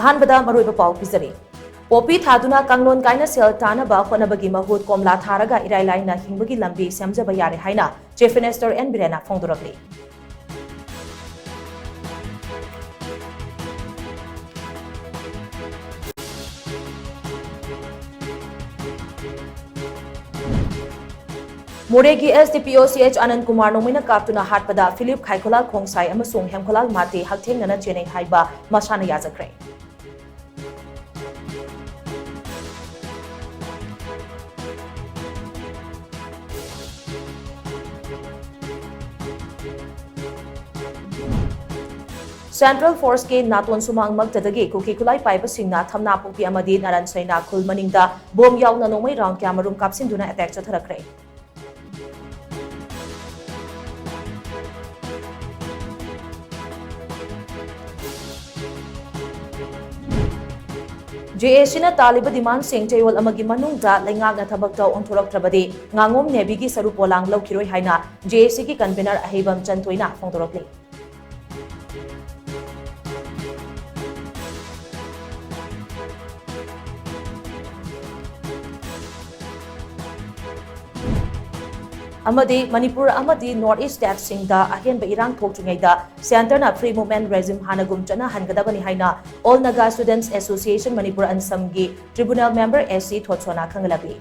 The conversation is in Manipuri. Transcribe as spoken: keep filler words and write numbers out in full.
ꯑꯍꯥꯟꯕꯗ ꯃꯔꯨꯑꯣꯏꯕ ꯄꯥꯎ ꯄꯤꯖꯔꯤ꯫ ꯄꯣꯄꯤ ꯊꯥꯗꯨꯅ ꯀꯥꯡꯂꯣꯟ ꯀꯥꯏꯅ ꯁꯦꯜ ꯇꯥꯅꯕ ꯍꯣꯠꯅꯕꯒꯤ ꯃꯍꯨꯠ ꯀꯣꯝꯂꯥ ꯊꯥꯔꯒ ꯏꯔꯥꯏ ꯂꯥꯏꯅ ꯍꯤꯡꯕꯒꯤ ꯂꯝꯕꯤ ꯁꯦꯝꯖꯕ ꯌꯥꯔꯦ ꯍꯥꯏꯅ Chief Minister ꯑꯦꯟ ꯕꯤꯔꯦꯟꯅ ꯐꯣꯡꯗꯣꯔꯛꯂꯤ꯫ ꯃꯣꯔꯦꯒꯤ S D P O C H Anand Kumar ꯅꯣꯡꯃꯩꯅ ꯀꯥꯞꯇꯨꯅ ꯍꯥꯠꯄꯗ ꯐꯤꯂꯤꯞ ꯈꯥꯏꯈꯣꯂꯥꯜ ꯈꯣꯡꯁꯥꯏ ꯑꯃꯁꯨꯡ ꯍꯦꯝꯈꯣꯂꯥꯜ ꯃꯥꯇꯦ ꯍꯛꯊꯦꯡꯅꯅ ꯆꯦꯟꯅꯩ ꯍꯥꯏꯕ ꯃꯁꯥꯅ ꯌꯥꯖꯈ꯭ꯔꯦ꯫ Central Forceꯀꯤ ꯅꯥꯇꯣꯟ ꯁꯨꯃꯥꯡꯃꯛꯇꯗꯒꯤ ꯀꯨꯀꯤ ꯈꯨꯠꯂꯥꯏ ꯄꯥꯏꯕꯁꯤꯡꯅ ꯊꯝꯅꯥꯄꯣꯛꯄꯤ ꯑꯃꯗꯤ ꯅꯥꯔꯥꯟ ꯁꯩꯅꯥ ꯈꯨꯜ ꯃꯅꯤꯡꯗ ꯕꯣꯝ ꯌꯥꯎꯅ ꯅꯣꯡꯃꯩ round ꯀꯌꯥꯃꯔꯨꯝ ꯀꯥꯞꯁꯤꯟꯗꯨꯅ attack ꯆꯠꯊꯔꯛꯈ꯭ꯔꯦ꯫ JACꯅ ꯇꯥꯜꯂꯤꯕ demandꯁꯤꯡ ꯆꯌꯣꯜ ꯑꯃꯒꯤ ꯃꯅꯨꯡꯗ ꯂꯩꯉꯥꯛꯅ ꯊꯕꯛꯇ ꯑꯣꯟꯊꯣꯔꯛꯇ꯭ꯔꯕꯗꯤ ꯉꯥꯉꯣꯝ Navyꯒꯤ ꯁꯔꯨꯛ ꯄꯣꯂꯥꯡ ꯂꯧꯈꯤꯔꯣꯏ ꯍꯥꯏꯅ JACꯒꯤ convener ꯑꯍꯩꯕꯝ ꯆꯟꯊꯣꯏꯅ ꯐꯣꯡꯗꯣꯔꯛꯂꯤ꯫ ꯑꯃꯗꯤ ꯃꯅꯤꯄꯨꯔ ꯑꯃꯗꯤ North East stateꯁꯤꯡꯗ ꯑꯍꯦꯟꯕ ꯏꯔꯥꯡ ꯊꯣꯛꯇ꯭ꯔꯤꯉꯩꯗ centreꯅ free movement regime ꯍꯥꯟꯅꯒꯨꯝ ꯆꯠꯅꯍꯟꯒꯗꯕꯅꯤ ꯍꯥꯏꯅ All Naga Students Association Manipur, ꯑꯟꯁꯝꯒꯤ tribunal member S C ꯊꯣꯠꯁꯣꯅ ꯈꯪꯍꯜꯂꯤ꯫